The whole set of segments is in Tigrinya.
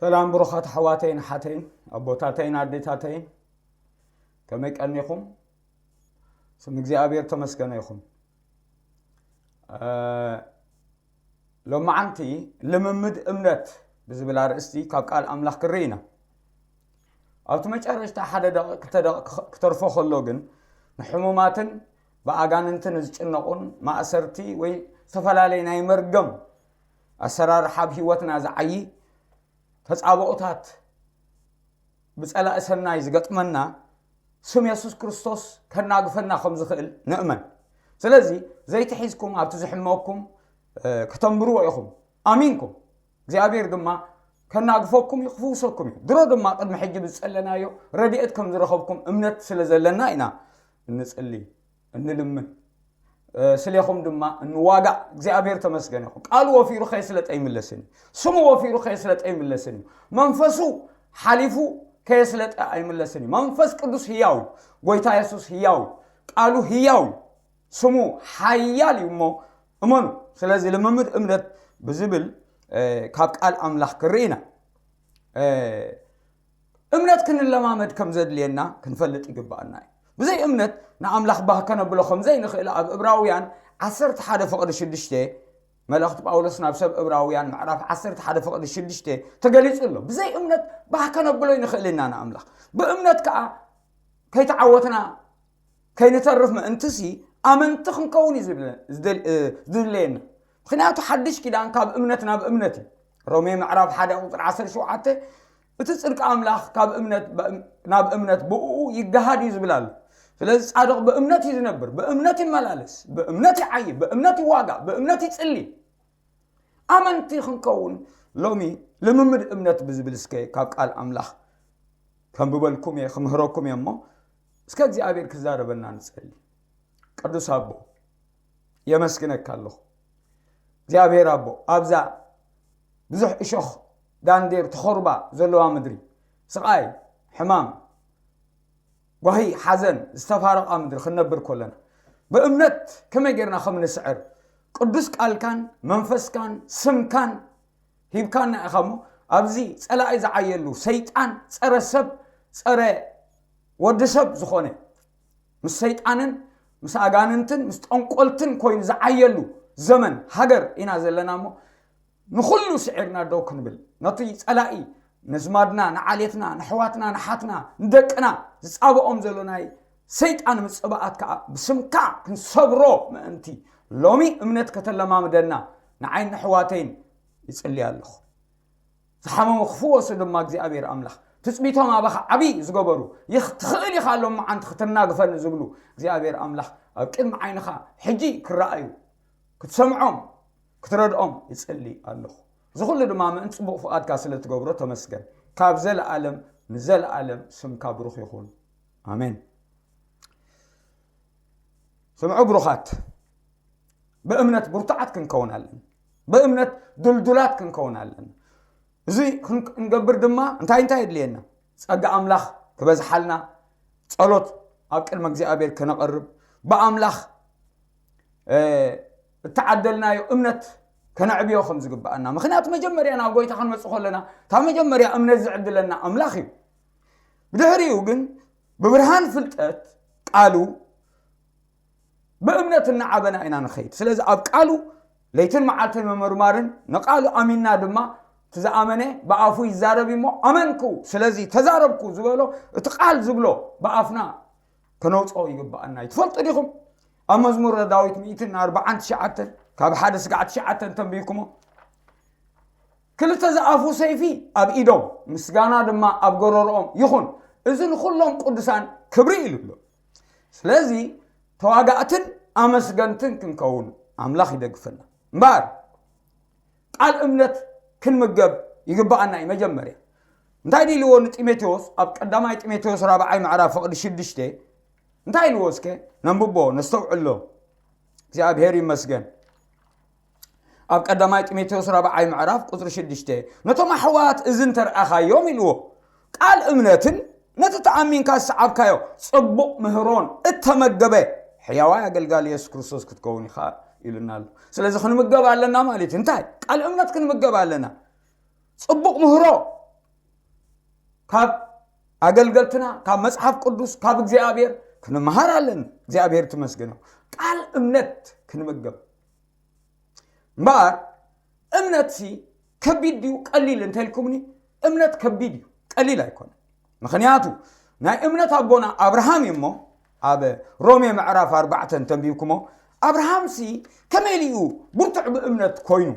ሰላም ብሩኻት ኣሕዋተይን ኣሓተይን ኣቦታተይን ኣዴታተይን፣ ከመይ ቀኒኹም? ስም እግዚኣብሔር ተመስገነ ይኹን። እ፣ ሎማዓንቲ ልምምድ እምነት ብዝብል ኣርእስቲ ካብ ቃል ኣምላኽ ክርኢ ኢና። ኣብቲ መጨረሽታ ሓደ ደቂቕ ክልተ ደቂቕ ክተርፎ ከሎ ግን ንሕሙማትን ብኣጋንንትን ዝጭነቑን ማእሰርቲ ወይ ዝተፈላለየ ናይ መርገም ኣሰራርሓ ኣብ ህይወትና ዝዓዪ ተጻብኦታት ብጸላኢ ሰናይ ዝገጥመና ስም የሱስ ክርስቶስ ከናግፈና ከም ዝኽእል ንእመን። ስለዚ ዘይትሒዝኩም ኣብቲ ዝሕመኩም፣ እ፣ ከተንብርዎ ኢኹም ኣሚንኩም። እግዚኣብሔር ድማ ከናግፈኩም እዩ፣ ክፍውሰኩም እዩ። ድሮ ድማ ቅድሚ ሕጂ ብዝጸለናዮ ረድኤት ከም ዝረኸብኩም እምነት ስለ ዘለና ኢና እንጽሊ፣ እንልምን፣ እ፣ ስሌኹም ድማ እንዋጋእ። እግዚኣብሔር ተመስገን ይኹን። ቃሉ ወፊሩ ከየስለጠ ኣይምለስን እዩ። ስሙ ወፊሩ ከየስለጠ ኣይምለስን እዩ። መንፈሱ ሓሊፉ ከየስለጠ ኣይምለስን እዩ። መንፈስ ቅዱስ ህያው እዩ። ጎይታ የሱስ ህያው እዩ። ቃሉ ህያው እዩ። ስሙ ሓያል እዩ እሞ እመኑ። ስለዚ ልምምድ እምነት ብዝብል፣ እ፣ ካብ ቃል ኣምላኽ ክርኢ ኢና። እ፣ እምነት ክንለማመድ ከም ዘድልየና ክንፈልጥ ይግባኣና እዩ። ብዘይ እምነት ንኣምላኽ ባህ ከነብሎ ከም ዘይንኽእል ኣብ ዕብራውያን ዓሰርተ ሓደ ፍቕዲ ሽዱሽተ፣ መልእኽቲ ጳውሎስ ናብ ሰብ ዕብራውያን ምዕራፍ ዓሰርተ ሓደ ፍቕዲ ሽዱሽተ ተገሊጹ ኣሎ። ብዘይ እምነት ባህ ከነብሎ ይንኽእል ኢና ንኣምላኽ። ብእምነት ከኣ ከይተዓወትና ከይንተርፍ ምእንትሲ ኣመንቲ ክንከውን እዩ ዝብለ-፣ ዝደል-፣ እ፣ ዝድለየና። ምኽንያቱ ሓድሽ ኪዳን ካብ እምነት ናብ እምነት እዩ። ሮሜ ምዕራፍ ሓደ ቁጽሪ ዓሰርተ ሸውዓተ፣ እቲ ጽድቂ ኣምላኽ ካብ እምነት በእም-፣ ናብ እምነት ብእኡ ይገሃድ እዩ ዝብል ኣሎ። ስለዚ ጻድቕ ብእምነት እዩ ዝነብር፣ ብእምነት ይመላለስ፣ ብእምነት ይዓይብ፣ ብእምነት ይዋጋእ፣ ብእምነት ይጽሊ። ኣመንቲ ክንከውን ሎሚ ልምምድ እምነት ብዝብል እስከ ካብ ቃል ኣምላኽ ከንብበልኩም እየ፣ ክምህረኩም እየ እሞ እስከ እግዚኣብሔር ክዛረበና ንጸሊ። ቅዱስ ኣቦ፣ የመስግነካ ኣለኹ። እግዚኣብሔር ኣቦ፣ ኣብዛ ብዙሕ እሾኽ ዳንዴር ተኾርባ ዘለዋ ምድሪ፣ ስቓይ፣ ሕማም፣ ጓሂ፣ ሓዘን ዝተፋረቓ ምድሪ ክንነብር ከለና፣ ብእምነት ከመይ ጌርና ከም ንስዕር፣ ቅዱስ ቃልካን መንፈስካን ስምካን ሂብካና ኢኻ እሞ፣ ኣብዚ ጸላኢ ዝዓየሉ፣ ሰይጣን ጸረ ሰብ፣ ጸረ ወዲ ሰብ ዝኾነ፣ ምስ ሰይጣንን ምስ ኣጋንንትን ምስ ጠንቆልትን ኮይኑ ዝዓየሉ ዘመን ሃገር ኢና ዘለና እሞ፣ ንኹሉ ስዒርና ደው ክንብል፣ ነቲ ጸላኢ፣ ነዝማድና፣ ንዓሌትና፣ ንኣሕዋትና፣ ንሓትና፣ ንደቅና ዝጻብኦም ዘሎ ናይ ሰይጣን ምጽባኣት ከኣ ብስምካ ክንሰብሮ ምእንቲ፣ ሎሚ እምነት ከተለማምደና ንዓይን ንኣሕዋተይን ይጽሊ ኣለኹ። ዝሓመሙ ክፍወሱ ድማ እግዚኣብሔር ኣምላኽ፣ ትጽቢቶም ኣባኻ ዓብዪ ዝገበሩ፣ ይኽ-፣ ትኽእል ኢኻ፣ ሎም መዓንቲ ክትናግፈኒ ዝብሉ እግዚኣብሔር ኣምላኽ ኣብ ቅድሚ ዓይንኻ ሕጂ ክረኣዩ፣ ክትሰምዖም፣ ክትረድኦም ይጽሊ ኣለኹ። እዚ ኩሉ ድማ ምእንቲ ጽቡቕ ፍቓድካ ስለ ትገብሮ ተመስገን። ካብ ዘለኣለም ንዘለኣለም ስምካ ብሩኽ ይኹን። ኣሜን። ስምዑ ብሩኻት፣ ብእምነት ብርቱዓት ክንከውን ኣለና። ብእምነት ድልዱላት ክንከውን ኣለና። እዚ ክን-፣ ክንገብር ድማ እንታይ እንታይ የድልየና? ጸጋ ኣምላኽ ክበዝሓልና፣ ጸሎት ኣብ ቅድሚ እግዚኣብሔር ከነቐርብ፣ ብኣምላኽ፣ እ፣ እተዓደልናዮ እምነት ከነዕብዮ ከም ዝግብኣና። ምኽንያቱ መጀመርያ ናብ ጎይታ ክንመጽእ ከለና፣ እታ መጀመርያ እምነት ዝዕድለና ኣምላኽ እዩ። ብድሕሪኡ ግን ብብርሃን ፍልጠት ቃሉ ብእምነት እናዓበና ኢና ንኸይድ። ስለዚ ኣብ ቃሉ ለይትን መዓልትን ምምርማርን ንቃሉ ኣሚንና ድማ፣ እቲ ዝኣመነ ብኣፉ ይዛረብ እሞ ኣመንኩ፣ ስለዚ ተዛረብኩ ዝበሎ፣ እቲ ቃል ዝብሎ ብኣፍና ከነውፅኦ ይግብኣና እዩ። ትፈልጡ ዲኹም? ኣብ መዝሙረ ዳዊት ሚእትን ኣርባዓን ትሽዓተን፣ ካብ ሓደ ስጋዕ ትሽዓተን ተንቢብኩሞ፣ ክልተ ዝኣፉ ሰይፊ ኣብ ኢዶም፣ ምስጋና ድማ ኣብ ጎረሮኦም ይኹን፣ እዚ ንኹሎም ቅዱሳን ክብሪ ኢሉ ኣሎ። ስለዚ ተዋጋእትን ኣመስገንትን ክንከውን ኣምላኽ ይደግፈና። እምበኣር ቃል እምነት ክንምገብ ይግብኣና እዩ። መጀመርያ እንታይ ኢልዎ ንጢሞቴዎስ ኣብ ቀዳማይ ጢሞቴዎስ ራብዓይ ምዕራፍ ፍቕዲ ሽዱሽተ እንታይ ኢልዎ? እስከ ነንብቦ፣ ነስተውዕሎ። እግዚኣብሔር ይመስገን። ኣብ ቀዳማይ ጢሞቴዎስ ራብዓይ ምዕራፍ ቁጽሪ ሽዱሽተ፣ ነቶም ኣሕዋት እዚ እንተርኣኻዮም ኢልዎ፣ ቃል እምነትን ነቲ ተኣሚንካ ዝሰዓብካዮ ጽቡቕ ምህሮን እተመገበ ሕያዋይ ኣገልጋሊ የሱስ ክርስቶስ ክትከውን ኢኻ ኢሉና ኣሎ። ስለዚ ክንምገብ ኣለና ማለት እዩ። እንታይ? ቃል እምነት ክንምገብ ኣለና። ጽቡቕ ምህሮ ካብ ኣገልገልትና፣ ካብ መጽሓፍ ቅዱስ፣ ካብ እግዚኣብሔር ክንመሃር ኣለና። እግዚኣብሔር ትመስገን። ቃል እምነት ክንምገብ እምበኣር፣ እምነትሲ ከቢድ ድዩ ቀሊል እንተልኩምኒ፣ እምነት ከቢድ እዩ፣ ቀሊል ኣይኮነን። ምኽንያቱ ናይ እምነት ኣቦና ኣብርሃም እዩ እሞ፣ ኣብ ሮሜ ምዕራፍ ኣርባዕተ እንተንቢብኩሞ፣ ኣብርሃምሲ ከመይ ኢሉ እዩ ብርቱዕ ብእምነት ኮይኑ?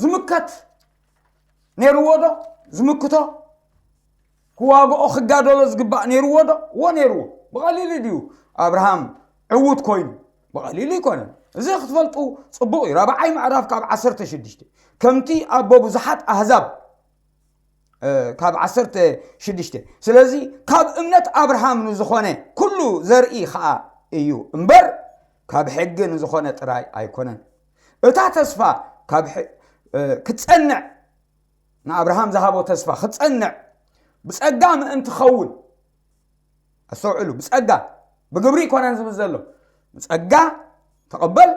ዝምከት ነይርዎ ዶ? ዝምክቶ ክዋግኦ ክጋደሎ ዝግባእ ነይርዎ ዶ? እዎ ነይርዎ። ብቐሊሉ ድዩ ኣብርሃም ዕዉት ኮይኑ? ብቐሊሉ ኣይኮነን። እዚ ክትፈልጡ ጽቡቕ እዩ። ራብዓይ ምዕራፍ ካብ ዓሰርተ ሽዱሽተ፣ ከምቲ ኣቦ ብዙሓት ኣህዛብ፣ እ፣ ካብ ዓሰርተ ሽዱሽተ። ስለዚ ካብ እምነት ኣብርሃም ንዝኾነ ኩሉ ዘርኢ ኸኣ እዩ እምበር፣ ካብ ሕጊ ንዝኾነ ጥራይ ኣይኮነን። እታ ተስፋ ካብ ሕ-፣ እ፣ ክትጸንዕ፣ ንኣብርሃም ዝሃቦ ተስፋ ክትጸንዕ፣ ብጸጋ ምእንቲ ኸውን፣ ኣስተውዕሉ፣ ብጸጋ፣ ብግብሪ ኣይኮነን ዝብል ዘሎ። ብጸጋ ተቐበል፣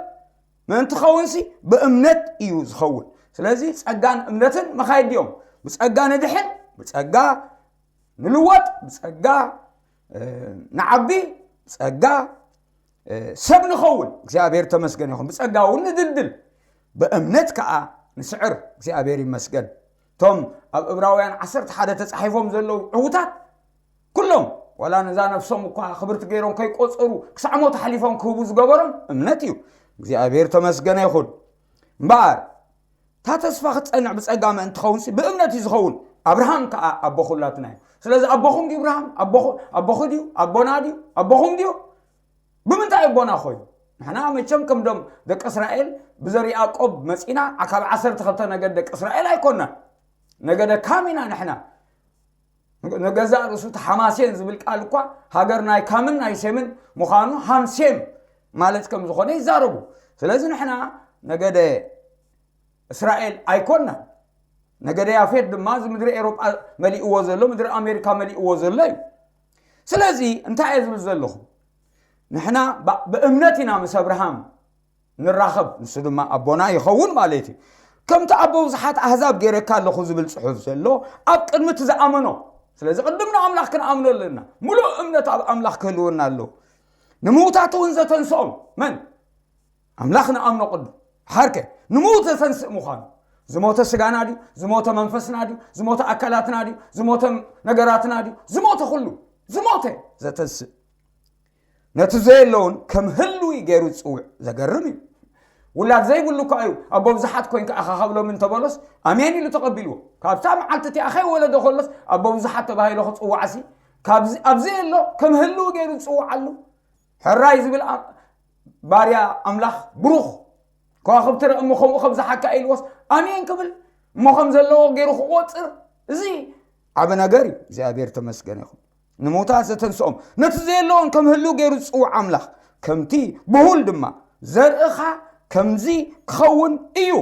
ምእንቲ ኸውንሲ ብእምነት እዩ ዝኸውን። ስለዚ ጸጋን እምነትን መኻይድ እዮም። ብጸጋ ንድሕን፣ ብጸጋ ንልወጥ፣ ብጸጋ፣ እ፣ ንዓቢ፣ ብጸጋ፣ እ፣ ሰብ ንኸውን። እግዚኣብሔር ተመስገን ይኹን። ብጸጋ እውን ንድልድል፣ ብእምነት ከኣ ንስዕር። እግዚኣብሔር ይመስገን። እቶም ኣብ ዕብራውያን ዓሰርተ ሓደ ተጻሒፎም ዘለዉ ዕዉታት ኩሎም፣ ዋላ ነዛ ነፍሶም እኳ ክብርቲ ገይሮም ከይቆጸሩ ክሳዕ ሞት ኣሕሊፎም ክህቡ ዝገበሮም እምነት እዩ። እግዚኣብሔር ተመስገነ ይኹን። እምበኣር፣ እታ ተስፋ ክትጸንዕ ብጸጋ ምእንቲ ትኸውንሲ ብእምነት እዩ ዝኸውን። ኣብርሃም ከኣ ኣቦ ኩላትና እዩ። ስለዚ ኣቦኹም ድዩ ኣብርሃም? ኣቦኹ-፣ ኣቦኹ ድዩ? ኣቦና ድዩ? ኣቦኹም ድዩ? ብምንታይ ኣቦና ኮይኑ? ንሕና መቸም ከም ደም ደቂ እስራኤል ብዘር ያዕቆብ መጺና፣ ዓ-፣ ካብ ዓሰርተ ክልተ ነገድ ደቂ እስራኤል ኣይኮንናን። ነገደ ካም ኢና ንሕና። ንገዛእ ርእሱ እቲ ሓማሴን ዝብል ቃል እኳ ሃገር ናይ ካምን ናይ ሴምን ምዃኑ፣ ሃምሴም ማለት ከም ዝኾነ ይዛረቡ። ስለዚ ንሕና ነገደ እስራኤል ኣይኮንናን። ነገደ ያፌት ድማ እዚ ምድሪ ኤሮጳ መሊእዎ ዘሎ፣ ምድሪ ኣሜሪካ መሊእዎ ዘሎ እዩ። ስለዚ እንታይ እየ ዝብል ዘለኹ? ንሕና ብ-፣ ብእምነት ኢና ምስ ኣብርሃም ንራኸብ፣ ንሱ ድማ ኣቦና ይኸውን ማለት እዩ። ከምቲ ኣቦ ብዙሓት ኣህዛብ ገይረካ ኣለኹ ዝብል ጽሑፍ ዘሎ፣ ኣብ ቅድሚ እቲ ዝኣመኖ። ስለዚ ቅድም ንኣምላኽ ክንኣምኖ ኣለና። ምሉእ እምነት ኣብ ኣምላኽ ክህልወና ኣለዎ። ንምዉታት እውን ዘተንስኦም መን? ኣምላኽ ንኣምኖ ቅድም። ሓርከ፣ ንምዉት ዘተንስእ ምዃኑ። ዝሞተ ስጋና ድዩ? ዝሞተ መንፈስና ድዩ? ዝሞተ ኣካላትና ድዩ? ዝሞተ ነገራትና ድዩ? ዝሞተ ኩሉ። ዝሞተ ዘተንስእ። ነቲ ዘየለውን ከም ህልዊ ገይሩ ዝጽውዕ ዘገርም እዩ። ውላድ ዘይብሉ እኳ እዩ፣ ኣቦ ብዙሓት ኮይንካ ኢኻ ካብ ሎሚ እንተበሎስ፣ ኣሜን ኢሉ ተቐቢልዎ። ካብታ መዓልቲ እቲኣ ከይወለደ ከሎስ፣ ኣቦ ብዙሓት ተባሂሉ ክጽዋዕሲ፣ ካብዚ፣ ኣብ ዘየሎ ከም ህልዊ ገይሩ ዝጽውዓሉ። ሕራይ ዝብል ኣ-፣ ባርያ ኣምላኽ ብሩኽ። ከዋኽብቲ ርእ እሞ ከምኡ ከም ዝሓካ ኢልዎስ፣ ኣሜን ክብል እሞ ከም ዘለዎ ገይሩ ክቖጽር፣ እዚ ዓቢ ነገር እዩ። እግዚኣብሔር ተመስገነ ይኹን። ንምዉታት ዘተንስኦም፣ ነቲ ዘየለዎን ከም ህልው ገይሩ ዝጽውዕ ኣምላኽ፣ ከምቲ ብሁል ድማ ዘርእኻ ከምዚ ክኸውን እዩ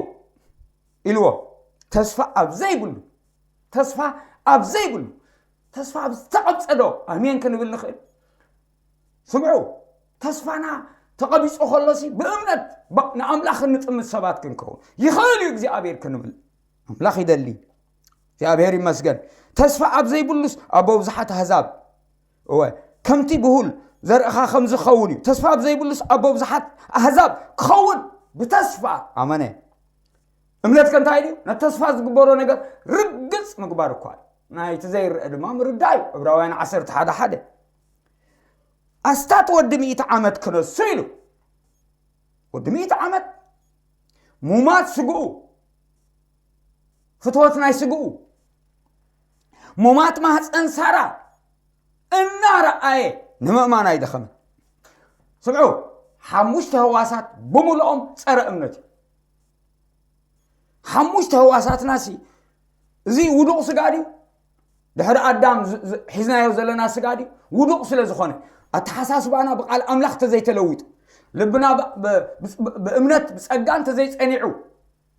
ኢልዎ። ተስፋ ኣብ ዘይብሉ፣ ተስፋ ኣብ ዘይብሉ፣ ተስፋ ኣብ ዝተቐብጸ ዶ ኣሜን ክንብል ንኽእል? ስምዑ፣ ተስፋና ተቐቢጹ ከሎሲ ብእምነት ባ-፣ ንኣምላኽ እንጥምት ሰባት ክንከውን ይኽእል እዩ እግዚኣብሔር ክንብል ኣምላኽ ይደሊ። እግዚኣብሔር ይመስገን። ተስፋ ኣብ ዘይብሉስ ኣቦ ብዙሓት ኣህዛብ፣ እወ፣ ከምቲ ብሁል ዘርእኻ ከም ዝኸውን እዩ። ተስፋ ኣብ ዘይብሉስ ኣቦ ብዙሓት ኣህዛብ ክኸውን ብተስፋ ኣመነ። እምነት ከ እንታይ ድዩ? ነቲ ተስፋ ዝግበሮ ነገር ርግጽ ምግባር እኳ እዩ። ናይቲ ዘይረአ ድማ ምርዳእ እዩ። ዕብራውያን ዓሰርተ ሓደ ሓደ። ኣስታት ወዲ ሚእቲ ዓመት ክነሱ ኢሉ። ወዲ ሚእቲ ዓመት ሙማት ስግኡ፣ ፍትወት ናይ ስግኡ፣ ሙማት ማህፀን ሳራ እናረኣየ ንምእማን ኣይደኸመን። ስምዑ፣ ሓሙሽተ ህዋሳት ብምልኦም ጸረ እምነት እዩ። ሓሙሽተ ህዋሳትናሲ፣ እዚ ውዱቕ ስጋ ድዩ? ድሕሪ ኣዳም ዝ-፣ ዝ-፣ ሒዝናዮ ዘለና ስጋ ድዩ? ውዱቕ ስለ ዝኾነ፣ ኣተሓሳስባና ብቃል ኣምላኽ እንተዘይተለዊጡ፣ ልብና ብ-፣ ብ-፣ ብ-፣ ብእምነት ብጸጋ እንተዘይጸኒዑ፣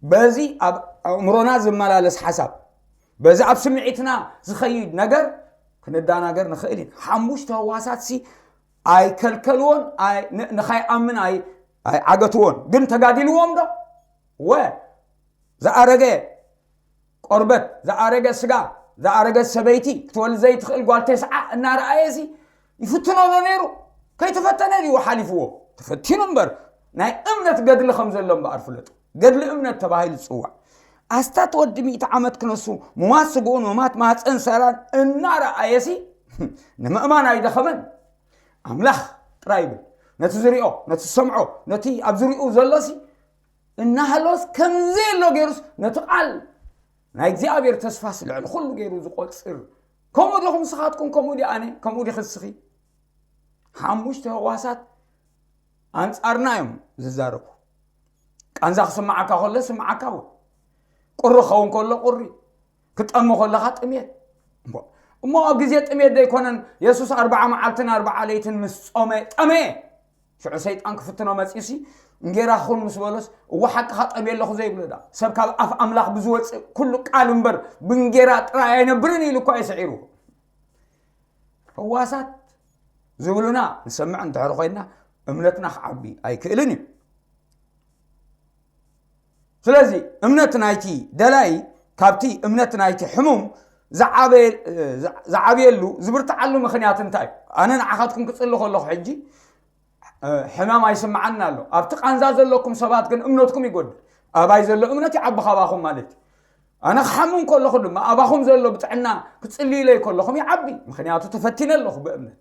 በዚ ኣብ ኣእምሮና ዝመላለስ ሓሳብ፣ በዚ ኣብ ስምዒትና ዝኸይድ ነገር ክንደናገር ንኽእል ኢና። ሓሙሽተ ህዋሳትሲ ኣይከልከልዎን፣ ኣይ-፣ ን-፣ ንኸይኣምን ኣይ-፣ ኣይዓገትዎን። ግን ተጋዲልዎም ዶ? ወ-፣ ዝኣረገ ቆርበት፣ ዝኣረገ ስጋ፣ ዝኣረገት ሰበይቲ ክትወልድ ዘይትኽእል ጓል ተስዓ እናረኣየ ሲ ይፍትኖ ዶ ነይሩ? ከይተፈተነ ድዩ ሓሊፍዎ? ተፈቲኑ እምበር፣ ናይ እምነት ገድሊ ከም ዘሎ እምበኣር ፍለጡ። ገድሊ እምነት ተባሂሉ ዝጽዋዕ። ኣስታት ወዲ ሚእቲ ዓመት ክነሱ፣ ምማት ስግኡን ምማት ማህፀን ሳራን እናረኣየ ሲ ንምእማን ኣይደኸመን። ኣምላኽ ጥራይ ይብል። ነቲ ዝሪኦ፣ ነቲ ዝሰምዖ፣ ነቲ ኣብ ዝሪኡ ዘሎ ሲ እናሃለወስ ከምዘየሎ ገይሩስ ነቲ ቃል ናይ እግዚኣብሔር ተስፋስ ልዕሊ ኩሉ ገይሩ ዝቆጽር። ከምኡ ዲኹም ንስኻትኩም? ከምኡ ዲ ኣነ? ከምኡ ዲኺ ንስኺ? ሓሙሽተ ህዋሳት ኣንጻርና እዮም ዝዛረቡ። ቃንዛ ክስምዓካ ከሎ ስምዓካ እውን። ቁሪ ክኸውን ከሎ ቁሪ፣ ክጠሚ ከለኻ ጥሜት። እሞ፣ እሞ ኣብ ግዜ ጥሜት ዘይኮነን የሱስ ኣርብዓ መዓልትን ኣርብዓ ለይትን ምስ ጾመ ጠመየ። ሽዑ ሰይጣን ክፍትኖ መጺኡሲ፣ እንጌራ ኹን ምስ በሎስ፣ እወ ሓቅኻ ጠምየ ኣለኹ ዘይብሎ ዳ። ሰብ ካብ ኣፍ ኣምላኽ ብዝወጽእ ኩሉ ቃል እምበር፣ ብእንጌራ ጥራይ ኣይነብርን ኢሉ እኳ እዩ ስዒሩ። ህዋሳት ዝብሉና ንሰምዕ እንድሕር ኮይንና፣ እምነትና ክዓቢ ኣይክእልን እዩ። ስለዚ እምነት ናይቲ ደላይ ካብቲ እምነት ናይቲ ሕሙም ዝዓበየ-፣ ዝዓብየሉ፣ ዝብርትዓሉ ምኽንያት እንታይ እዩ? ኣነ ንዓኻትኩም ክጽሊ ከለኹ ሕጂ፣ እ፣ ሕማም ኣይስምዓና ኣሎ። ኣብቲ ቃንዛ ዘለኩም ሰባት ግን እምነትኩም ይጎድል። ኣባይ ዘሎ እምነት ይዓቢ ካባኹም ማለት እዩ። ኣነ ክሓምም ከለኹ ድማ ኣባኹም ዘሎ ብጥዕና ክጽልዩለይ ከለኹም ይዓቢ። ምኽንያቱ ተፈቲነ ኣለኹ ብእምነት።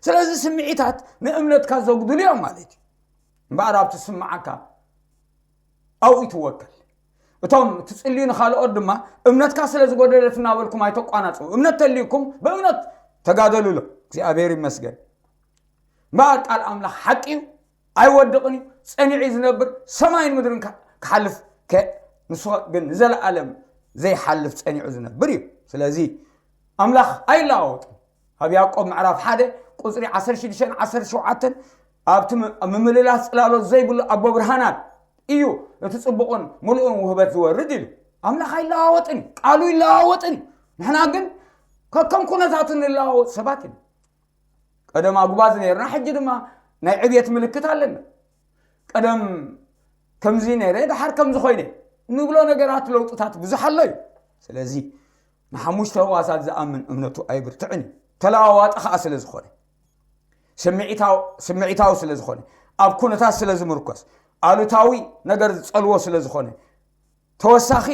ስለዚ ስምዒታት ንእምነትካ ዘጉድሉ እዮም ማለት እዩ። እምበኣር ኣብቲ ዝስምዓካ ኣብኡ ይትወከል። እቶም ትጽልዩ ንኻልኦት ድማ እምነትካ ስለ ዝጎደለት እናበልኩም ኣይተቋናጽቡ። እምነት ተልዩኩም ብእምነት ተጋደሉሎ። እግዚኣብሔር ይመስገን። እምበኣር ቃል ኣምላኽ ሓቂ እዩ፣ ኣይወድቕን እዩ፣ ጸኒዑ እዩ ዝነብር። ሰማይን ምድርን ካ-፣ ክሓልፍ ከ-፣ ንሱ ግን ንዘለኣለም ዘይሓልፍ ጸኒዑ ዝነብር እዩ። ስለዚ ኣምላኽ ኣይለዋወጥን። ኣብ ያዕቆብ ምዕራፍ ሓደ ቁጽሪ ዓሰርተ ሽዱሽተን ዓሰርተ ሸውዓተን ኣብቲ ም-፣ ኣብ ምምልላስ ጽላሎት ዘይብሉ ኣቦ ብርሃናት እዩ እቲ ጽቡቕን ምሉእን ውህበት ዝወርድ ኢሉ። ኣምላኽ ኣይለዋወጥን እዩ፣ ቃሉ ይለዋወጥን እዩ። ንሕና ግን ከከም ኩነታቱ ንለዋወጥ ሰባት ኢና። ቀደም ኣጉባዝ ነርና፣ ሕጂ ድማ ናይ ዕብየት ምልክት ኣለና። ቀደም ከምዚ ነይረ፣ ደሓር ከምዚ ኮይነ እንብሎ ነገራት ለውጥታት ብዙሕ ኣሎ እዩ። ስለዚ ንሓሙሽተ ህዋሳት ዝኣምን እምነቱ ኣይብርትዕን እዩ። ተለዋዋጢ ኸኣ ስለ ዝኾነ፣ ስምዒታው-፣ ስምዒታዊ ስለ ዝኾነ፣ ኣብ ኩነታት ስለ ዝምርኮስ፣ ኣሉታዊ ነገር ዝጸልዎ ስለ ዝኾነ፣ ተወሳኺ፣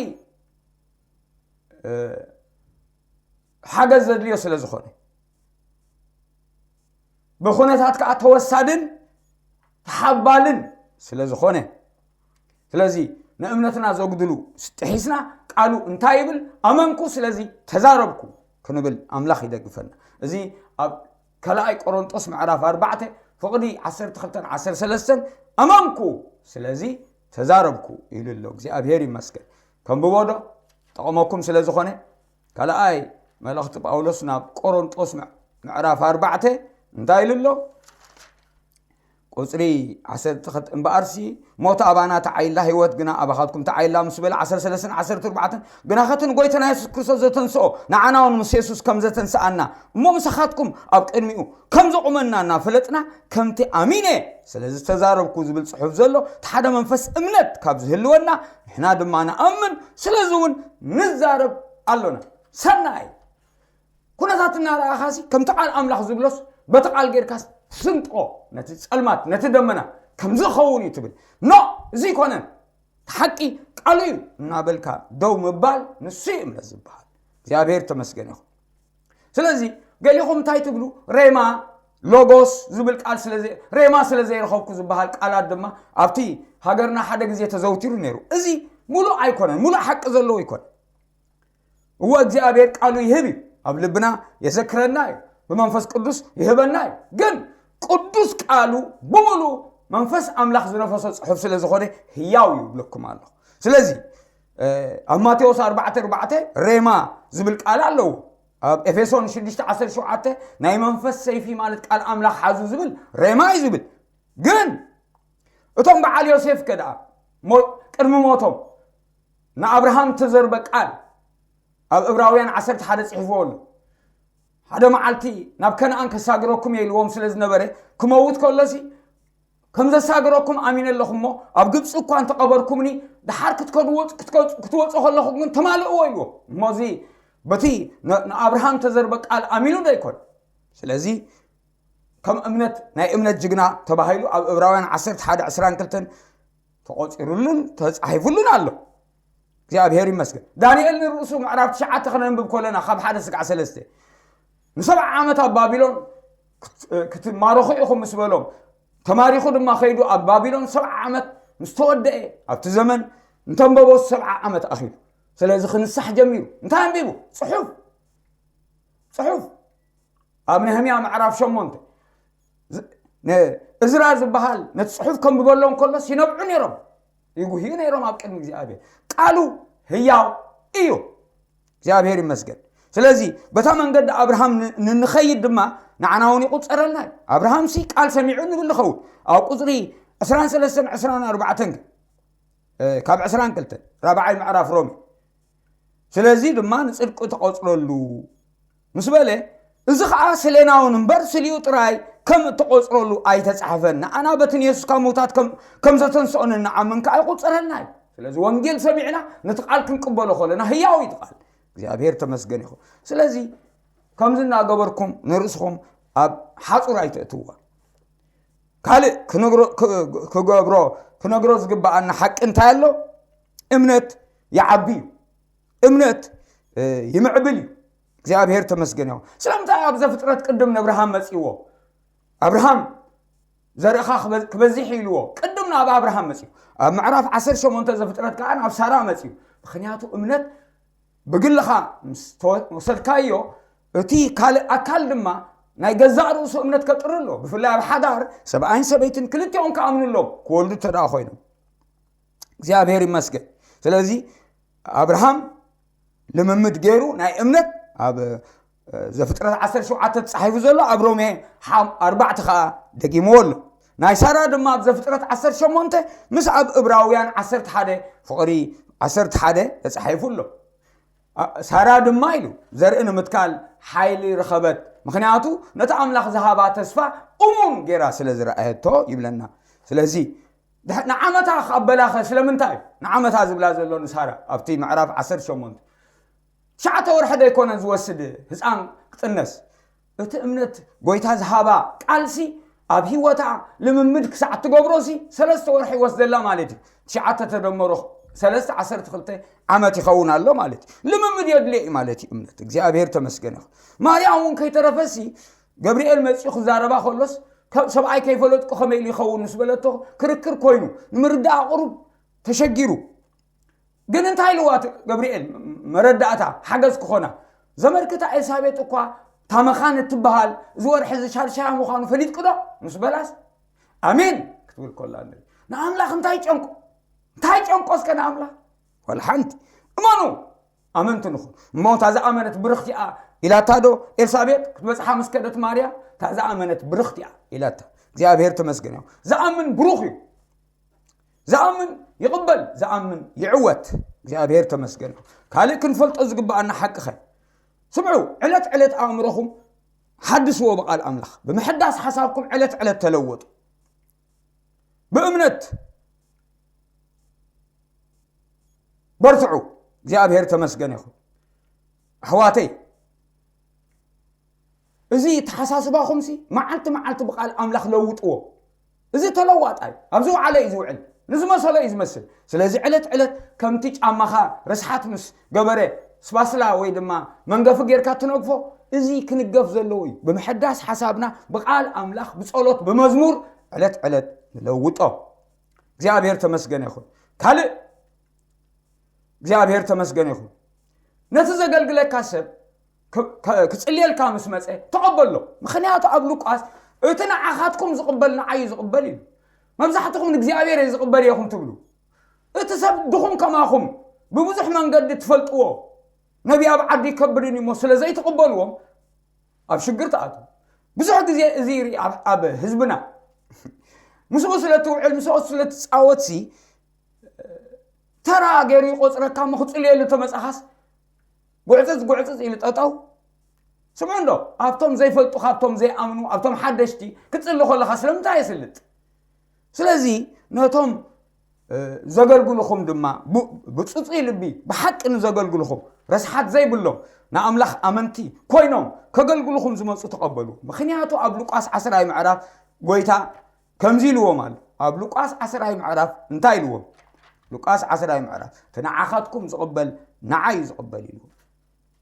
እ፣ ሓገዝ ዘድልዮ ስለ ዝኾነ፣ ብኹነታት ከኣ ተወሳድን ተሓባልን ስለ ዝኾነ፣ ስለዚ ንእምነትና ዘጉድሉ ጥሒስና ቃሉ እንታይ ይብል? ኣመንኩ ስለዚ ተዛረብኩ ክንብል ኣምላኽ ይደግፈና። እዚ ኣብ ካልኣይ ቆሮንጦስ ምዕራፍ ኣርባዕተ ፍቕዲ ዓሰርተ ክልተን ዓሰርተ ሰለስተን ኣመንኩ ስለዚ ተዛረብኩ ኢሉ ኣሎ። እግዚኣብሔር ይመስገን። ከንብቦ ዶ? ጠቕመኩም ስለ ዝኾነ ካልኣይ መልእኽቲ ጳውሎስ ናብ ቆሮንጦስ ምዕ-፣ ምዕራፍ ኣርባዕተ እንታይ ኢሉ ኣሎ? ቁጽሪ ዓሰርተ ክልተ፣ እምበኣርሲ ሞት ኣባና ተዓይላ፣ ህይወት ግና ኣባኻትኩም ተዓይላ ምስ በለ ዓሰርተ ሰለስተን ዓሰርተ ኣርባዕተን፣ ግና ኸቲ ንጎይታና የሱስ ክርስቶስ ዘተንስኦ ንዓና እውን ምስ የሱስ ከም ዘተንስኣና እሞ ምሳኻትኩም ኣብ ቅድሚኡ ከም ዘቑመና እናፈለጥና ከምቲ ኣሚነ ስለ ዝተዛረብኩ ዝብል ጽሑፍ ዘሎ እቲ ሓደ መንፈስ እምነት ካብ ዝህልወና ንሕና ድማ ንኣምን፣ ስለዚ እውን ንዛረብ ኣሎና። ሰናይ ኩነታት እናረኣኻሲ ከምቲ ቃል ኣምላኽ ዝብሎስ በቲ ቃል ጌርካስ ስንጥቆ ነቲ ጸልማት ነቲ ደመና ከምዚ ክኸውን እዩ ትብል። ኖ፣ እዚ ኣይኮነን፣ እቲ ሓቂ ቃሉ እዩ እናበልካ ደው ምባል ንሱ እዩ እምነት ዝበሃል። እግዚኣብሔር ተመስገን ይኹን። ስለዚ ገሊኹም እንታይ ትብሉ? ሬማ ሎጎስ ዝብል ቃል ስለ ዘይ-፣ ሬማ ስለ ዘይረኸብኩ ዝበሃል ቃላት ድማ ኣብቲ ሃገርና ሓደ ግዜ ተዘውቲሩ ነይሩ። እዚ ሙሉእ ኣይኮነን፣ ሙሉእ ሓቂ ዘለዎ ኣይኮነን። እወ እግዚኣብሔር ቃሉ ይህብ እዩ፣ ኣብ ልብና የዘክረና እዩ፣ ብመንፈስ ቅዱስ ይህበና እዩ። ግን ቅዱስ ቃሉ ብምሉእ መንፈስ ኣምላኽ ዝነፈሶ ጽሑፍ ስለ ዝኾነ ህያው እዩ ይብለኩም ኣለኹ። ስለዚ፣ እ፣ ኣብ ማቴዎስ ኣርባዕተ ኣርባዕተ ሬማ ዝብል ቃል ኣለዎ። ኣብ ኤፌሶን ሽዱሽተ ዓሰርተ ሸውዓተ ናይ መንፈስ ሰይፊ ማለት ቃል ኣምላኽ ሓዙ ዝብል ሬማ እዩ ዝብል። ግን እቶም በዓል ዮሴፍ ከ ደኣ ሞ-፣ ቅድሚ ሞቶም ንኣብርሃም ተዘርበ ቃል ኣብ ዕብራውያን ዓሰርተ ሓደ ጽሒፍዎ ኣሎ። ሓደ መዓልቲ ናብ ከነኣን ከሳግረኩም እየ ኢልዎም ስለ ዝነበረ፣ ክመውት ከሎሲ፣ ከም ዘሳግረኩም ኣሚነ ኣለኹ እሞ፣ ኣብ ግብጺ እኳ እንተቐበርኩምኒ፣ ደሓር ክትከድዎ-፣ ክትከ-፣ ክትወጹ ከለኹም ግን ተማልእዎ ኢልዎም። እሞ እዚ በቲ ንኣብርሃም ተዘርበ ቃል ኣሚኑ ዶ ኣይኮን? ስለዚ ከም እምነት ናይ እምነት ጅግና ተባሂሉ ኣብ እብራውያን ዓሰርተ ሓደ ዕስራን ክልተን ተቆፂሩሉን ተፃሒፉሉን ኣሎ። እግዚኣብሔር ይመስገን። ዳንኤል ንርእሱ ምዕራፍ ትሽዓተ ክነንብብ ከለና ካብ ሓደ ስጋዕ ሰለስተ ንሰብዓ ዓመት ኣብ ባቢሎን ክትማረኹ ኢኹም ምስ በሎም፣ ተማሪኹ ድማ ከይዱ ኣብ ባቢሎን ሰብዓ ዓመት ምስ ተወደአ፣ ኣብቲ ዘመን እንተንበቦ ሰብዓ ዓመት ኣኺሉ። ስለዚ ክንሳሕ ጀሚሩ። እንታይ ኣንቢቡ? ጽሑፍ። ጽሑፍ ኣብ ነህምያ ምዕራፍ ሸሞንተ እዝራ ዝበሃል ነቲ ጽሑፍ ከንብበሎም ከሎስ ይነብዑ ነይሮም፣ ይጉህዩ ነይሮም ኣብ ቅድሚ እግዚኣብሔር። ቃሉ ህያው እዩ። እግዚኣብሔር ይመስገን። ስለዚ በታ መንገዲ ኣብርሃም ንንኸይድ ድማ ንዓና እውን ይቁፀረልና እዩ። ኣብርሃም ሲ ቃል ሰሚዑ ንብል ንኸውን። ኣብ ቁፅሪ ዕስራን ሰለስተን ዕስራን ኣርባዕተን ካብ ዕስራን ክልተን ራብዓይ ምዕራፍ ሮሜ ስለዚ ድማ ንፅድቂ ተቆፅረሉ ምስ በለ፣ እዚ ከዓ ስሌናውን እምበር ስሊኡ ጥራይ ከም እተቆፅረሉ ኣይተፃሕፈን። ንኣና በቲ ንየሱስ ካብ ምውታት ከም ዘተንስኦን ንዓምን ከዓ ይቁፀረልና እዩ። ስለዚ ወንጌል ሰሚዕና ነቲ ቃል ክንቅበሎ ከለና ህያው እዩ ቃል እግዚኣብሔር ተመስገን ይኹን። ስለዚ ከምዚ እናገበርኩም ንርእስኹም ኣብ ሓፁር ኣይተእትዋ። ካልእ ክገብሮ ክነግሮ ዝግበኣና ሓቂ እንታይ ኣሎ? እምነት ይዓቢ እዩ። እምነት ይምዕብል እዩ። እግዚኣብሔር ተመስገን ይኹን። ስለምንታይ ኣብ ዘፍጥረት ቅድም ንኣብርሃም መፅእዎ? ኣብርሃም ዘርእኻ ክበዝሕ ኢልዎ ቅድም ናብ ኣብርሃም መፅኡ። ኣብ ምዕራፍ ዓሰርተ ሸሞንተ ዘፍጥረት ከዓ ናብ ሳራ መፅኡ። ምክንያቱ እምነት ብግልኻ ምስ ተወሰድካዮ እቲ ካልእ ኣካል ድማ ናይ ገዛእ ርእሱ እምነት ከጥሪ ኣሎ። ብፍላይ ኣብ ሓዳር ሰብኣይን ሰበይትን ክልቲኦም ክኣምኑ ኣለዎም ክወልዱ እንተ ደኣ ኮይኖም። እግዚኣብሔር ይመስገን። ስለዚ ኣብርሃም ልምምድ ገይሩ ናይ እምነት ኣብ ዘፍጥረት ዓሰርተ ሸውዓተ ተጻሒፉ ዘሎ ኣብ ሮሜ ኣርባዕተ ከዓ ደጊምዎ ኣሎ። ናይ ሳራ ድማ ኣብ ዘፍጥረት ዓሰርተ ሸሞንተ ምስ ኣብ እብራውያን ዓሰርተ ሓደ ፍቕሪ ዓሰርተ ሓደ ተጻሒፉ ኣሎ። ሳራ ድማ ኢሉ ዘርኢ ንምትካል ሓይሊ ረኸበት፣ ምክንያቱ ነቲ ኣምላኽ ዝሃባ ተስፋ እሙን ገይራ ስለ ዝረኣየቶ ይብለና። ስለዚ ንዓመታ ክኣበላኸ ስለምንታይ እዩ ንዓመታ ዝብላ ዘሎ ንሳራ ኣብቲ ምዕራፍ ዓሰርተ ሸሞንተ ትሽዓተ ወርሒ ዶ ኣይኮነን ዝወስድ ህፃን ክጥነስ? እቲ እምነት ጎይታ ዝሃባ ቃልሲ ኣብ ህይወታ ልምምድ ክሳዕ ትገብሮሲ ሰለስተ ወርሒ ይወስደላ ማለት እዩ። ትሽዓተ ተደመሮ ሰለስተ ዓሰርተ ክልተ ዓመት ይኸውን ኣሎ ማለት እዩ። ልምምድ የድልዮ እዩ ማለት እዩ እምነት። እግዚኣብሔር ተመስገን ይኹን። ማርያም እውን ከይተረፈሲ ገብርኤል መፂኡ ክዛረባ ከሎስ ሰብኣይ ከይፈለጥኩ ከመይ ኢሉ ይኸውን ምስ በለቶ ክርክር ኮይኑ ንምርዳእ ቁሩብ ተሸጊሩ ግን እንታይ ኢልዋ ገብርኤል መረዳእታ ሓገዝ ክኾና? ዘመድክታ ኤልሳቤጥ እኳ ታመኻን እትበሃል እዚ ወርሒ እዚ ሻድሻያ ምዃኑ ፈሊጥክ ዶ ምስ በላስ ኣሜን ክትብል ኮላ ንኣምላኽ እንታይ ጨንቆ? እንታይ ጨንቆ እስከ ንኣምላኽ? ወላ ሓንቲ። እመኑ ኣመንቲ ንኹን እሞ እታ ዝኣመነት ብርኽቲ እያ ኢላታ ዶ ኤልሳቤጥ ክትበፅሓ ምስ ከደት ማርያም እታ ዝኣመነት ብርኽቲ እያ ኢላታ እግዚኣብሔር ተመስገን እዮም። ዝኣምን ብሩኽ እዩ። ዝኣምን ይቕበል፣ ዝኣምን ይዕወት። እግዚኣብሔር ተመስገን። ካልእ ክንፈልጦ ዝግብኣና ሓቂ ኸ? ስምዑ፣ ዕለት ዕለት ኣእምሮኹም ሓድስዎ ብቓል ኣምላኽ። ብምሕዳስ ሓሳብኩም ዕለት ዕለት ተለወጡ። ብእምነት በርትዑ። እግዚኣብሔር ተመስገን ይኹን። ኣሕዋተይ፣ እዚ ተሓሳስባኹምሲ መዓልቲ መዓልቲ ብቓል ኣምላኽ ለውጥዎ። እዚ ተለዋጣ እዩ። ኣብዚ ውዓለ እዩ ዝውዕል፣ ንዝመሰሎ እዩ ዝመስል። ስለዚ ዕለት ዕለት ከምቲ ጫማኻ ርስሓት ምስ ገበረ ስባስላ ወይ ድማ መንገፊ ጌርካ ትነግፎ፣ እዚ ክንገፍ ዘለዎ እዩ። ብምሕዳስ ሓሳብና ብቓል ኣምላኽ ብጸሎት ብመዝሙር ዕለት ዕለት ንለውጦ። እግዚኣብሔር ተመስገን ይኹን። ካልእ እግዚኣብሔር ተመስገን ይኹን። ነቲ ዘገልግለካ ሰብ ክጽልየልካ ምስ መፀ ተቐበሎ። ምኽንያቱ ኣብ ሉቃስ እቲ ንዓኻትኩም ዝቕበል ንዓይ ዝቕበል እዩ። መብዛሕትኹም ንእግዚኣብሔር እየ ዝቕበል እየኹም ትብሉ። እቲ ሰብ ድኹም ከማኹም ብብዙሕ መንገዲ ትፈልጥዎ ነቢ ኣብ ዓዲ ይከብርን እሞ ስለ ዘይትቕበልዎም ኣብ ሽግር ትኣትዉ። ብዙሕ ግዜ እዚ ይርኢ ኣብ ህዝብና ምስኡ ስለ ትውዕል ምስኡ ስለ ትፃወትሲ ተራ ገይሩ ይቆፅረካ እሞ ክፅልየሉ ተመፃኻስ ጉዕፅፅ ጉዕፅፅ ኢሉ ጠጠው። ስምዑ እንዶ ኣብቶም ዘይፈልጡ ካብቶም ዘይኣምኑ ኣብቶም ሓደሽቲ ክፅሊ ከለካ ስለምንታይ የስልጥ? ስለዚ ነቶም ዘገልግልኹም ድማ ብፅፁይ ልቢ ብሓቂ ንዘገልግልኹም ረስሓት ዘይብሎም ንኣምላኽ ኣመንቲ ኮይኖም ከገልግሉኹም ዝመፁ ተቐበሉ። ምኽንያቱ ኣብ ሉቃስ ዓስራይ ምዕራፍ ጎይታ ከምዚ ኢልዎም ኣሎ። ኣብ ሉቃስ ዓስራይ ምዕራፍ እንታይ ኢልዎም? ሉቃስ ዓስራይ ምዕራፍ፣ እቲ ንዓኻትኩም ዝቕበል ንዓይ እዩ ዝቕበል ኢልዎም።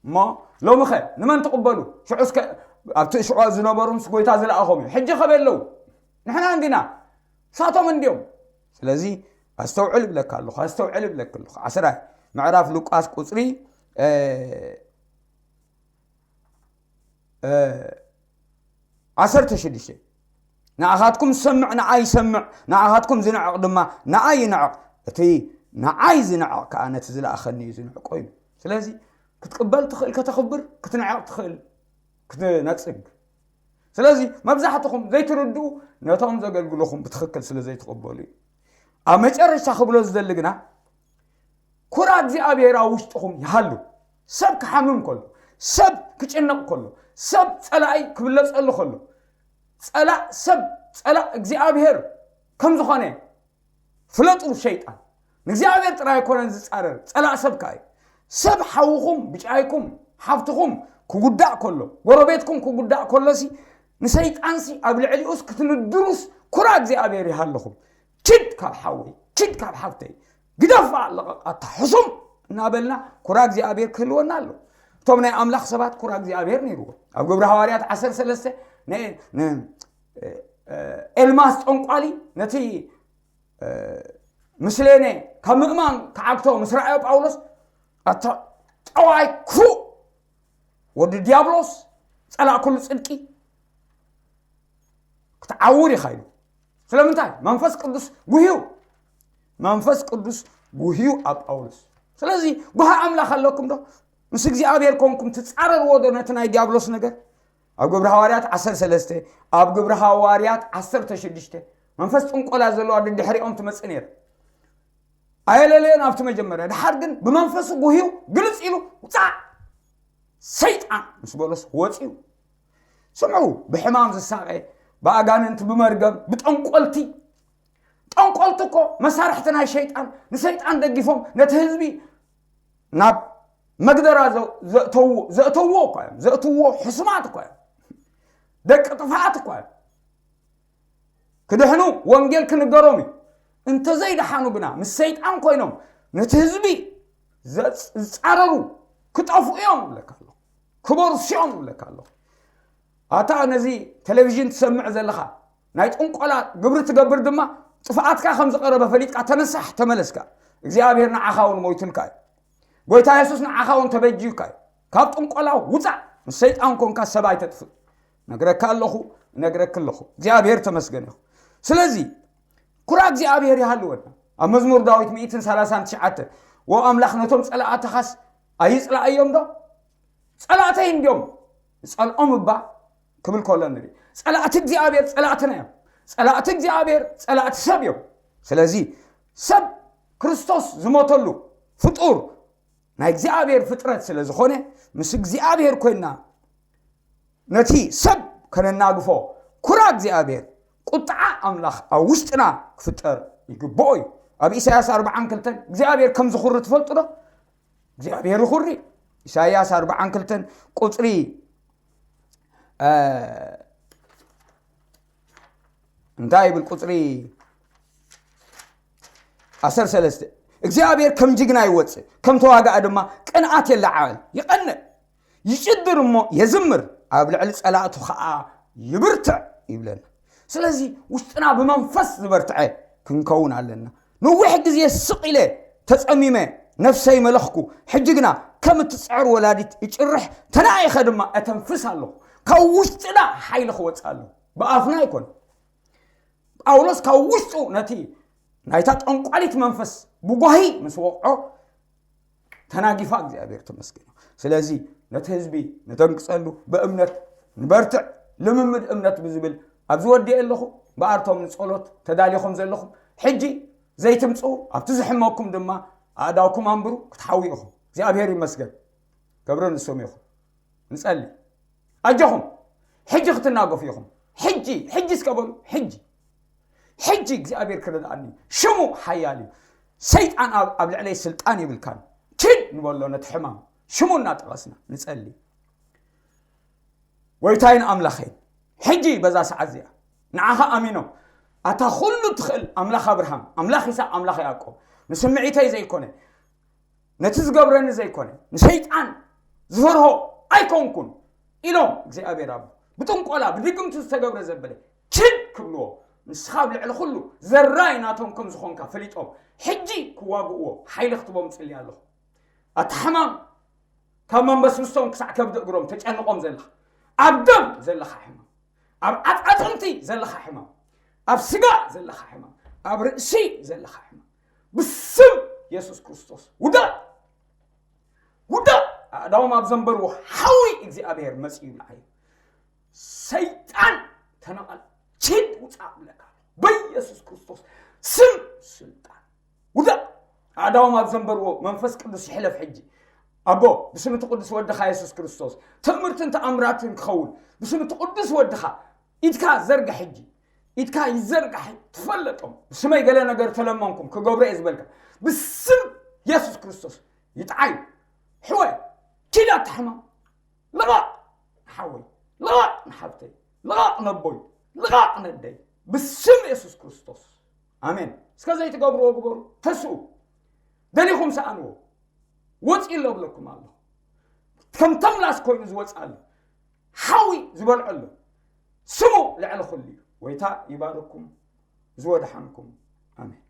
እሞ ሎሚ ኸ ንመን ትቕበሉ? ሽዑ እስከ ኣብቲ ሽዑ ዝነበሩ ምስ ጎይታ ዝለኣኾም እዩ። ሕጂ ኸበይ ኣለዉ? ንሕና እንዲና፣ ንሳቶም እንዲዮም። ስለዚ ኣስተውዕል እብለካ ኣለኹ፣ ኣስተውዕል እብለክ ኣለኹ። ዓስራይ ምዕራፍ ሉቃስ ቁፅሪ እ፣ እ፣ ዓሰርተ ሽዱሽተ፣ ንኣኻትኩም ዝሰምዕ ንኣይ ይሰምዕ፣ ንኣኻትኩም ዝንዕቕ ድማ ንኣይ ይንዕቕ። እቲ ንኣይ ዝንዕቕ ከኣ ነቲ ዝለኣኸኒ እዩ ዝንዕቆ ኢሉ። ስለዚ ክትቅበል ትኽእል፣ ከተኽብር፣ ክትንዕቕ ትኽእል፣ ክትነጽግ። ስለዚ መብዛሕትኹም ዘይትርድኡ ነቶም ዘገልግሉኹም ብትኽክል ስለ ዘይትቕበሉ እዩ። ኣብ መጨረሻ ክብሎ ዝደሊ ግና ኩራ እግዚኣብሔር ኣብ ውሽጥኹም ይሃሉ። ሰብ ክሓምም ከሎ፣ ሰብ ክጭነቕ ከሎ፣ ሰብ ጸላኢ ክብለጸሉ ከሎ፣ ጸላእ ሰብ፣ ጸላእ እግዚኣብሔር ከም ዝኾነ ፍለጡ። ሸይጣን ንእግዚኣብሔር ጥራይ ኣይኮነን ዝጻረር፣ ጸላእ ሰብ ከኣ እዩ። ሰብ ሓውኹም፣ ብጫይኩም፣ ሓፍትኹም ክጉዳእ ከሎ፣ ጎረቤትኩም ክጉዳእ ከሎሲ ንሰይጣንሲ ኣብ ልዕሊኡስ ክትንድሩስ ኩራ እግዚኣብሔር ይሃለኹም። ኪድ ካብ ሓወይ፣ ኪድ ካብ ሓፍተይ፣ ግደፋ፣ ለቐቓታ፣ ሕሱም እናበልና ኩራ እግዚኣብሔር ክህልወና ኣሎ። እቶም ናይ ኣምላኽ ሰባት ኩራ እግዚኣብሔር ነይርዎ። ኣብ ግብሪ ሃዋርያት ዓሰርተ ሰለስተ ን- ን- ኤልማስ ጠንቋሊ ነቲ ምስሌነ ካብ ምእማን ክዓግቶ ምስ ረኣዮ ጳውሎስ፣ ኣታ ጠዋይ ክፉእ ወዲ ዲያብሎስ፣ ጸላእ ኩሉ ጽድቂ፣ ክትዓውር ኢኻ ኢሉ። ስለምንታይ? መንፈስ ቅዱስ ጉህዩ፣ መንፈስ ቅዱስ ጉህዩ ኣብ ጳውሎስ። ስለዚ ጉሃ ኣምላኽ ኣለኩም ዶ? ምስ እግዚኣብሔር ኮንኩም ትጻረርዎ ዶ ነቲ ናይ ዲያብሎስ ነገር? ኣብ ግብሪ ሃዋርያት ዓሰርተ ሰለስተ፣ ኣብ ግብሪ ሃዋርያት ዓሰርተ ሽዱሽተ፣ መንፈስ ጥንቆላ ዘለዋ ድድሕሪኦም ትመጽእ ነይራ። ኣየለለዮን ኣብቲ መጀመርያ። ድሓር ግን ብመንፈሱ ጉህዩ ግልጽ ኢሉ ውጻእ ሰይጣን ምስ በሎስ ወጺኡ። ስምዑ፣ ብሕማም ዝሳቐ፣ ብኣጋንንቲ፣ ብመርገም፣ ብጠንቆልቲ። ጠንቆልቲ እኮ መሳርሕቲ ናይ ሸይጣን፣ ንሰይጣን ደጊፎም ነቲ ህዝቢ ናብ መግደራ ዘ- ዘእተው- ዘእተውዎ እኮ እዮም። ዘእትውዎ ሕሱማት እኮ እዮም። ደቂ ጥፍኣት እኮ እዮም። ክድሕኑ ወንጌል ክንገሮም እዩ። እንተዘይደሓኑ ግና ምስ ሰይጣን ኮይኖም ነቲ ህዝቢ ዘጽ- ዝጻረሩ ክጠፍኡ እዮም እብለካ ኣለኹ። ክበርሱ እዮም እብለካ ኣለኹ። ኣታ ነዚ ቴሌቪዥን ትሰምዕ ዘለኻ፣ ናይ ጥንቆላ ግብሪ ትገብር ድማ፣ ጥፍኣትካ ከም ዝቐረበ ፈሊጥካ ተነሳሕ፣ ተመለስካ። እግዚኣብሔር ንዓኻ እውን ሞይቱልካ እዩ። ጎይታ የሱስ ንዓኻ እውን ተበጅዩካ እዩ። ካብ ጥንቆላ ውጻእ፣ ምስ ሰይጣን ኮንካ ሰብ ኣይተጥፍእ። ነግረካ ኣለኹ፣ እነግረክ ኣለኹ። እግዚኣብሔር ተመስገን ይኹን። ስለዚ ኩራ እግዚኣብሔር ይሃልወና። ኣብ መዝሙር ዳዊት ሚእትን ሰላሳን ትሽዓተ፣ "ወ ኣምላኽ ነቶም ጸላእትኻስ ኣይጽላእዮም ዶ?" ጸላእተይ እንዲዮም፣ ጸልኦም እባ ክብል ከሎ ንርኢ። ጸላእቲ እግዚኣብሔር ጸላእትና እዮም። ጸላእቲ እግዚኣብሔር ጸላእቲ ሰብ እዮም። ስለዚ ሰብ ክርስቶስ ዝሞተሉ ፍጡር ናይ እግዚኣብሔር ፍጥረት ስለ ዝኾነ፣ ምስ እግዚኣብሔር ኮይንና ነቲ ሰብ ከነናግፎ፣ ኩራ እግዚኣብሔር፣ ቁጥዓ ኣምላኽ ኣብ ውሽጥና ክፍጠር ይግብኦ እዩ። ኣብ ኢሳያስ ኣርብዓን ክልተን እግዚኣብሔር ከም ዝኹሪ ትፈልጡ ዶ? እግዚኣብሔር ይኹሪ። ኢሳያስ ኣርብዓን ክልተን ቁጽሪ፣ እ፣ እንታይ ይብል? ቁጽሪ ዓሰርተ ሰለስተ፣ እግዚኣብሔር ከም ጅግና ይወጽእ፣ ከም ተዋጋኢ ድማ ቅንኣት የለዓዕል። ይቐንእ፣ ይጭድር እሞ የዝምር፣ ኣብ ልዕሊ ጸላእቱ ኸኣ ይብርትዕ ይብለና። ስለዚ ውሽጥና ብመንፈስ ዝበርትዐ ክንከውን ኣለና። ነዊሕ ግዜ ስቕ ኢለ ተጸሚመ ነፍሰይ መለኽኩ፣ ሕጂ ግና ከም እትጽዕር ወላዲት እጭርሕ፣ ተናኢኸ ድማ እተንፍስ ኣለኹ። ካብ ውሽጥና ሓይሊ ክወጽእ ኣለዎ፣ ብኣፍና ኣይኮነን። ጳውሎስ ካብ ውሽጡ ነቲ ናይታ ጠንቋሊት መንፈስ ብጓሂ ምስ ወቕዖ፣ ተናጊፋ፣ እግዚኣብሔር ተመስገን። ስለዚ ነቲ ህዝቢ ንደንግጸሉ፣ ብእምነት ንበርትዕ፣ ልምምድ እምነት ብዝብል ኣብዚ ወዲኤ ኣለኹ። ብኣርቶም ንጸሎት ተዳሊኹም ዘለኹም፣ ሕጂ ዘይትምጽኡ፣ ኣብቲ ዝሕመኩም ድማ ኣእዳውኩም ኣንብሩ፣ ክትሓዊ ኢኹም። እግዚኣብሔር ይመስገን። ክብሪ ንስሙ ይኹን። ንጸሊ። ኣጆኹም። ሕጂ ክትናገፉ ኢኹም። ሕጂ፣ ሕጂ እስከ በሉ፣ ሕጂ። ሕጂ እግዚኣብሔር ክረድኣኒ። ሽሙ ሓያል እዩ። ሰይጣን ኣብ፣ ኣብ ልዕለይ ስልጣን የብልካን። ኪድ ንበሎ ነቲ ሕማም። ሽሙ እናጠቐስና ንጸሊ። ጎይታይን ኣምላኸይን፣ ሕጂ በዛ ሰዓት እዚኣ ንዓኻ ኣሚኖም፣ ኣታ ኩሉ ትኽእል ኣምላኽ ኣብርሃም፣ ኣምላኽ ይስሐቅ፣ ኣምላኽ ያዕቆብ፣ ንስምዒተይ ዘይኮነ፣ ነቲ ዝገብረኒ ዘይኮነ፣ ንሰይጣን ዝፈርሆ ኣይኮንኩን ኢሎም፣ እግዚኣብሔር ኣቦ፣ ብጥንቆላ ብድግምቲ ዝተገብረ ዘበለ ችድ ክብልዎ፣ ንስኻ ኣብ ልዕሊ ኩሉ ዘራይ ናቶም ከም ዝኾንካ ፈሊጦም፣ ሕጂ ክዋግእዎ ሓይሊ ክትቦም ጽሊ ኣለኹ። ኣታ ሕማም፣ ካብ መንበስብስቶም ክሳዕ ከብዲ እግሮም ተጨንቆም ዘለኻ፣ ኣብ ደም ዘለኻ ሕማም፣ ኣብ ዓጻጽምቲ ዘለኻ ሕማም፣ ኣብ ስጋ ዘለኻ ሕማም፣ ኣብ ርእሲ ዘለኻ ሕማም፣ ብስም የሱስ ክርስቶስ ውዳእ፣ ውዳእ። ኣእዳዎም ኣብ ዘንበርዎ ሓዊ እግዚኣብሔር መጺኡ ይብልዓዮ። ሰይጣን ተነቐል፣ ኪድ ውጻእ እብለካ ኣለኹ። በኢየሱስ ክርስቶስ ስም ስልጣን ውዳእ። ኣእዳዎም ኣብ ዘንበርዎ መንፈስ ቅዱስ ይሕለፍ ሕጂ። ኣቦ፣ ብስም እቲ ቅዱስ ወድኻ የሱስ ክርስቶስ ትእምርትን ተኣምራትን ክኸውን፣ ብስም እቲ ቅዱስ ወድኻ ኢድካ ዘርግሕ ሕጂ። ኢድካ ይዘርግሕ፣ ትፈለጦም። ብስመይ ገለ ነገር ተለመንኩም ክገብሮ እየ ዝበልካ፣ ብስም የሱስ ክርስቶስ ይጥዓዩ። ሕወ፣ ኪድ ኣታ ሕማም። ልቓቕ ንሓወይ፣ ልቓቕ ንሓብተይ፣ ልቓቕ ነቦይ፣ ልቓቕ ነደይ፣ ብስም የሱስ ክርስቶስ። ኣሜን። እስከ ዘይትገብርዎ ግበሩ፣ ተስኡ። ደሊኹም ሰኣንዎ። ወፂ ኣሎ ብለኩም ኣለኹ። ከም ተምላስ ኮይኑ ዝወፅ ኣሎ። ሓዊ ዝበልዖ ኣሎ። ስሙ ልዕሊ ኩሉ እዩ። ጎይታ ይባርኩም፣ ዝወድሓንኩም። ኣሜን።